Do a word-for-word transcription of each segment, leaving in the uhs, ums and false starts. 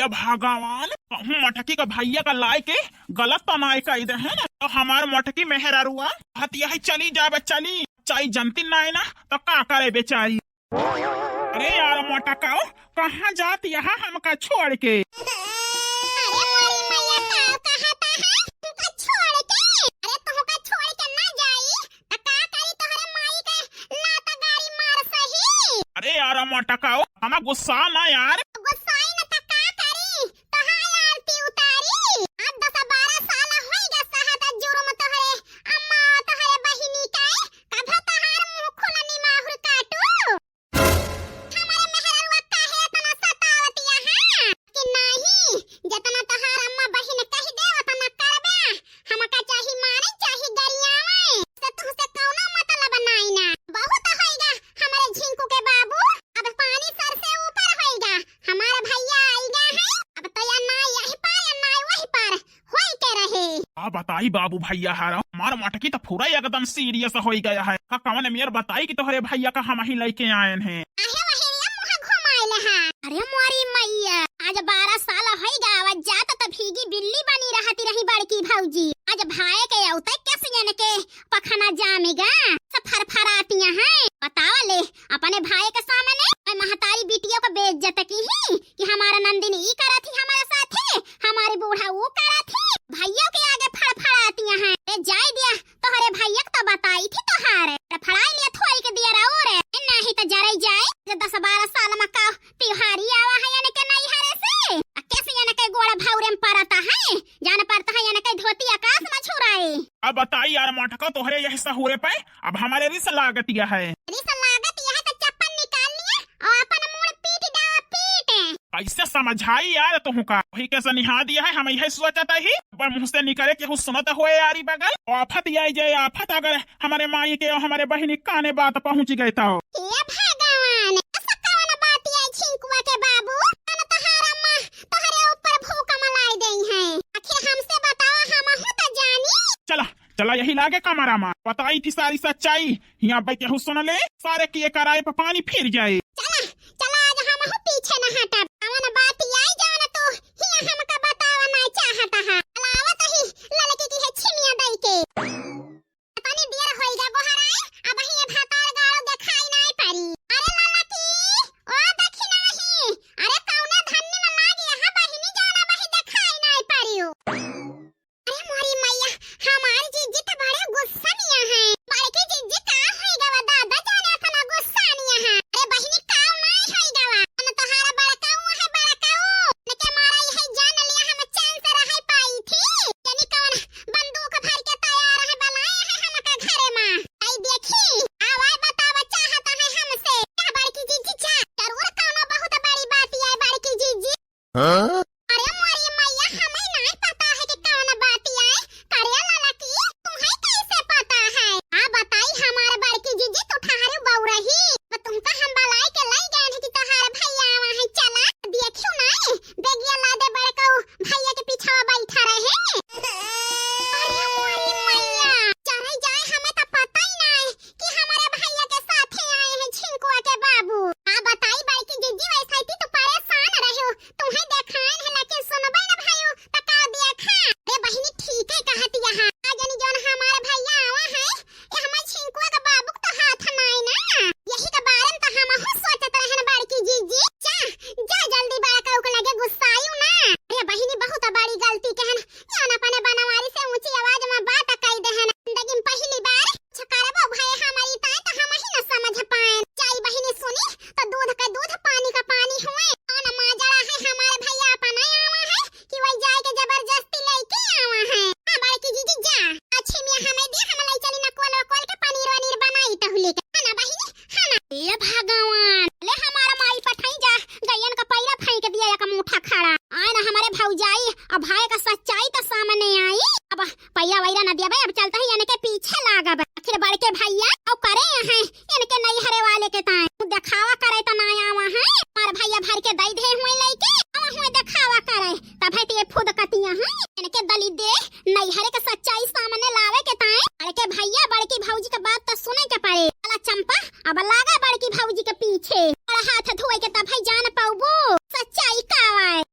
भगवान, कहूँ मटकी का भइया का लाइके गलत तो नाहीं कइ देहेन, तो हमार मटकी मेहररुआ हतिया ही चली जाबे, चली चाही जनती नाहीं ना, तो का करे बेचारी। अरे यार मोटकऊ, कहाँ जात यहाँ हमका छोड़ के? अरे मोरी मैया, का कहता है? तुमका छोड़ के? अरे तुमका छोड़ के ना जाई, त का करी तोहरे माई के लात गारी मार सही? अरे यार मोटकऊ, हमा गुस्सा ना यार। गुस्साई न त का करी? तोहार आरती उतारी। आज दस बारह साल होइगा सहत जुर्म तोहरे अम्मा, तोहरे बहिनी के। कभो तोहार मुँह खुलनी माहुर काटू। हमरे मेहररुआ काहे एतना सतावतिया है कि नाही, जेतना तोहार अम्मा बहिन कहि दे ओतना करबे। हमका चाही मारे चाही गरियावे, से तुहसे कौनो मतलब नाई ना। बहुत होइगा हमरे झिंकू के बाबू, अब पानी सर से ऊपर होइगा। हमार भइया आइगा है, अब तो या ना यही पार या ना वही पार होई के रहे। का बताई बाबू भइया हरा, हमार मटकी तो पूरा एकदम serious होई गया है। का कवन मेर बताई कि तोहरे भइया का हमही लइके आएन हैं। आहे वही ये मुँह घुमाइले हा। अरे मोरी मैया, आज बारह साल होइगा आवत जात त भीगी बिल्ली बनी रहती रही बड़की भौजी। आज भाई के औते कैसे इनके पखना जामेगा, सब फरफरातिया हैं। बतावा ले, अपने भाई के सामने ओए महतारी बिटिया का बेइज्जत की ही कि हमार नंदिनी ई करत ही हमारे साथे, हमारी बूढ़ा ऊ करत ही, भइया के आगे फड़फड़ातिया हैं। ए जाए दिया, तोहरे भइया के तो बताई थी तोहार, फड़फड़ाई लिया थोड़ी के दिया रहो रे, ए नाही तो जरई जाए। जे दस बारह साल में का तिहारी आवा है इनके नैहरे से, आ कैसे इनके गोड़ भौरे में परता है, जान परता है इनके धोती आकाश में छुराए। अब बताई यार मोटका, तोहरे यह सहूरे पे अब हमारे रिस लागत यह है। रिस लागत यह है तो चप्पल निकाल लिए और अपन मूड़ पीट डावा पीट। कैसे समझाई यार तुहका, वही कैसे निहा दिया है, हम यह सोचत ही, पर मुँह से निकले केहू सुनत होए यारी बगल, आफत आई जाए आफत, अगर हमारे माई के और हमारे बहिनी काने बात पहुँच गए तो। हे भगवान, ऐसा कौन बात है झिंकुआ के बाबू, कौन तोहार अम्मा तोहरे ऊपर भूख मलाई देई हैं? आखिर हमसे बतावा, हमहू तो जानी। चला, चला यही लागे कमरा मा, बताई थी सारी सच्चाई। हियाँ बैठे हो सुन ले, सारे किए कराए पे पानी फिर जाए। चला, चला आज हमहू पीछे न हटब। कौन बात आई जौन तू हियाँ हमका बतावा ना चाहत हा। चला आवत ही ललकी की है छिमिया दई के। तनी देर होइगा गोहराए, अबही ये भातार गाड़ो देखाई नाई परी। अरे ललकी, ओ दखिनही, अरे कौने धन्नी में लागी यहाँ बहिनी जाना बही देखाई नाई परियो। अरे मोरी मैया, हमार जीजी तो बड़े गुस्सा निया है। बड़की जीजी का होइगा वा दादा जाने इतना गुस्सा निया है। अरे बहिनी का नाई होइगा वा, हम तोहार बड़काऊ है बड़काऊ। इनके मारा यही जान लिया हम चैन से रह पाई थी। यानी कौन बंदूक भर के तैयार है, बुलाए हैं हमका घरे मा। आई देखी, आवाज बतावा चाहत है हमसे। का बड़की जीजी जा, जरूर कौनो बहुत बड़ी बात है बड़की जीजी। हाँ? अरे मोरी मैया, हमें नहीं पता है कि कौन बात है। करे ललकी, तुम्हें कैसे पता है? आ बताई हमार बड़की जीजी, तू ठहरू बउरही। अब तुमका हम बुलाई के लाई गए हैं कि तोहार भैया आवा है, चला। देखियो ना, बेगिया लादे बड़काऊ भैया के पीछवा बैठा रहे। अरे मोरी मैया, चले जाए, हमें तो पता ही ना है कि हमारे भैया के साथे आए हैं झिंकुआ के बाबू। का बताई बड़की जीजी, वैसे ही तो परेशान रहो, तुम्हें देखान है लेकिन सुनबे न भयो, त का देखा? रे बहिनी ठीक है कहत यहाँ, आज जनी जौन हमारे भैया आवा है, ये हमारे झिंकुआ के बाबू के तो हाथ नाई ना। यही के बारे में तो हमहू सोचत रहन बड़की जीजी। जा, जा जल्दी बड़काऊ के लगे गुस्सायू ना। अरे बहिनी बहुत बड़ी गलती कहन, जौन अपने बनवारी से ऊंची आवाज में बात कह देहन। जिंदगी में पहली बार कुछ करबो भय हमारी ताए तो हम ही न समझ पाए। चाई बहिनी सुनी तो दूध का दूध पानी का पानी हुए। कौन माजरा है हमारे भैया अपना आवा है कि वही जाए के जबरदस्ती लेके आवा है। हाँ, बड़की जीजी जा, अच्छी मियाँ हमें दे, हम ले चली ना कोल कोल के पनीर वनीर बनाई तहुले के। है ना बहिनी, है ना? ए भगवान, ले हमारा माई पठाई जा, गैयन का पैरा फेंक दिया एक मुठा खड़ा। आए ना हमारे भौजाई, अब भाई का सच्चाई तो सामने आई। अब पैरा वैरा न दिया भाई, अब चलता ही इनके पीछे लागब। आखिर बड़के भैया और करे हैं इनके नैहरे वाले के ताए। तू देखावा करे तो ना आवा है, हमार भैया भर के दई दे हुए लेके, आवा हुए देखावा करे, तब है तो ये फुदकतिया है। इनके दली दे नैहरे के सच्चाई सामने लावे के ताए। बड़के भैया बड़की भौजी के बात तो सुने के पड़े। चला चंपा, अब लागा बड़की भौजी के पीछे, और हाथ धोए के तब है जान पाउबो सच्चाई का आए।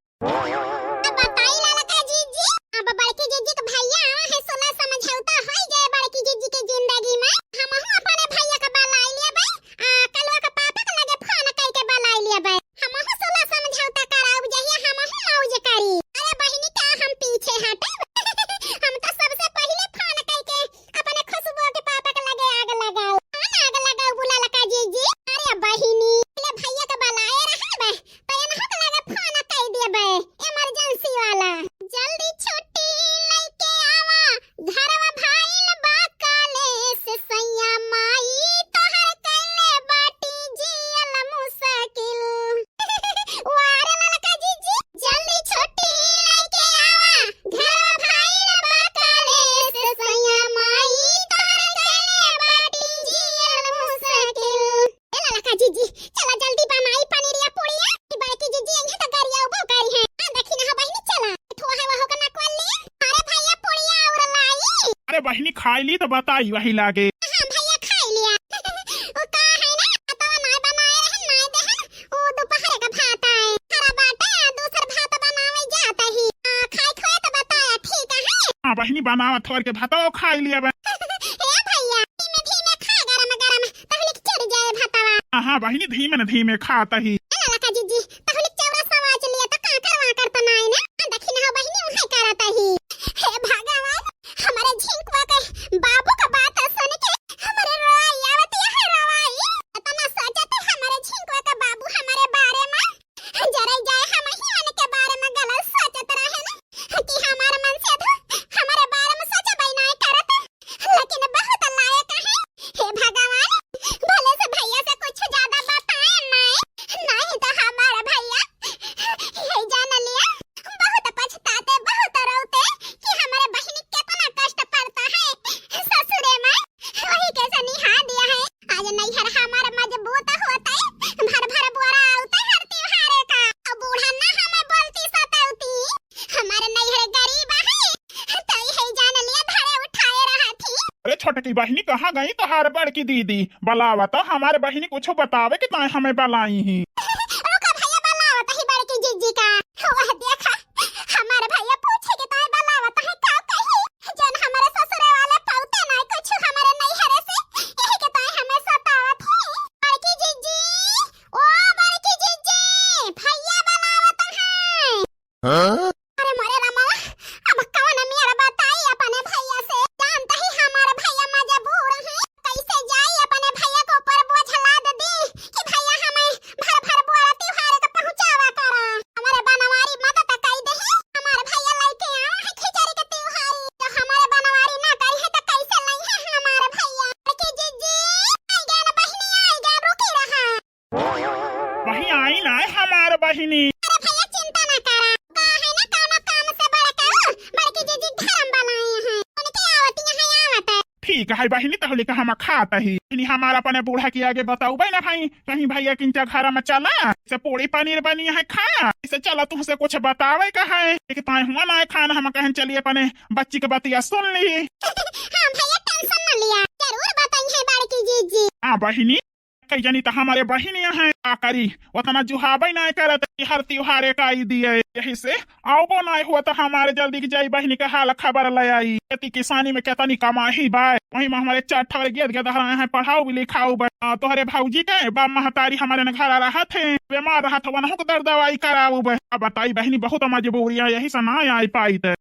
ते बहिनी खाई ली तो बताई वही लागे। हाँ भैया, खाई लिया। वो का है ना, भातवा नाय बनाए रहन, नाय देहन, वो दोपहर का भात आए। हरा बाटे, दूसर भात बनावे जात ही। आ, खाए खोए तो बताया, ठीक है? हाँ बहिनी, बनावा थोर के भातवा खाई लिया बा। ए भैया, धीमे धीमे खा, गरम गरम, तहले कि चढ़ जाए भातवा। हाँ, हाँ बहिनी, धीमे न धीमे खात ही। ए ललका जीजी, तहले चौरा सवाच लिया तो काकर वाकर तो नाय ना? देखी ना हो बहिनी, उहे करत ही। हे भगवान, हमारे झिंकवा के बाबू का बात सुन के हमारे रोवाई आवत है, रोवाई। इतना सोचत है हमारे झिंकवा का बाबू हमारे बारे में, जरे जाए हम ही उनके बारे में गलत सोचत रहे ना, कि हमारे मन से तो हमारे बारे में सोचबे नहीं करत, लेकिन बहुत लायक है। हे भगवान, भले से भैया से कुछ ज्यादा बताए नहीं, नहीं तो हमारा भैया ये जान लिया, बहुत पछताते, बहुत रोते कि हमारे बहिनी कितना कष्ट पड़ता है ससुरे में। वही के सनिहा दिया है। आज नैहर हमार मजबूत होते, भर भर बोरा आउते हर त्योहारे का। अब बूढ़ा ना हमें बोलती सतावती, हमार नैहर गरीब है, तई है जान लिया धरे उठाए रहा थी। अरे छोटकी बहिनी, कहाँ गई तोहार बड़की दीदी? बुलावा तो, हमार बहिनी कुछ बतावे के ताई हमें बुलाई ही। रुका भैया, बुलावत ही बड़की जीजी का। वह देखा, हमार भैया पूछे के ताई बुलावत है, का कही? जन हमारे ससुरे वाले पौते ना कुछ हमारे नैहरे से, यही के ताई हमें सतावत है। बड़की जीजी, ओ बड़की जीजी, भैया बुलावत है। हाँ? अरे मोरे रामा, अब कवन मेर बताई अपने भैया से? जानत ही हमार भैया मजबूर है, कैसे जाई अपने भैया के ऊपर बोझ लाद दी कि भैया हमें भर भर बोरा त्योहार के पहुँचावा करा। हमारे बनवारी मदद कई दे, हमार भैया लेके आवा है खिचड़ी के त्योहारी, तो हमारे बनवारी ना करी है तो कैसे लाई है हमार भैया? बड़की जीजी, आई गया ना बहिनी, आई गया, रुकी रहा। वही आई ना है हमार बहिनी। अरे भैया चिंता ना करा, का है ना कौनो काम से बड़का बड़की जीजी घर में बनाए हैं, उनके आवती है आवत है। ठीक है बहिनी, तहले का हम खात ही। बहिनी हमार अपने बूढ़ा के आगे बताउबे ना भाई, कहीं भैया किंचा घर में चला से पूड़ी पनीर बनी है खा, इसे चला तुमसे कुछ बतावे का है, एक ताई हुआ ना है खाना, हम कहन चली अपने बच्ची के बतिया सुन ली। हाँ भैया, टेंशन न लिया, जरूर बताई है बड़की जीजी। हाँ बहिनी, कई जनी त हमारे बहिनिया हैं, का करी, उतना जुहाबे नाय करत कि हर त्योहारे का आई दिए। यही से आओगो नाय हुआ त हमारे जल्दी की जाई बहिनी के हाल खबर ले आई। खेती किसानी में कितनी कमाही बा, वही में हमारे चार ठो गेद गेदहराए हैं, पढ़ाऊ भी लिखाऊ बा। आ, तोहरे भौजी के बाप महतारी हमारे न घर रहत हैं, बीमार रहत हैं, वनहु के दर दवाई कराऊ बा। अब बताई बहिनी, बहुत मजबूरियाँ, यही से ना आई पाई त।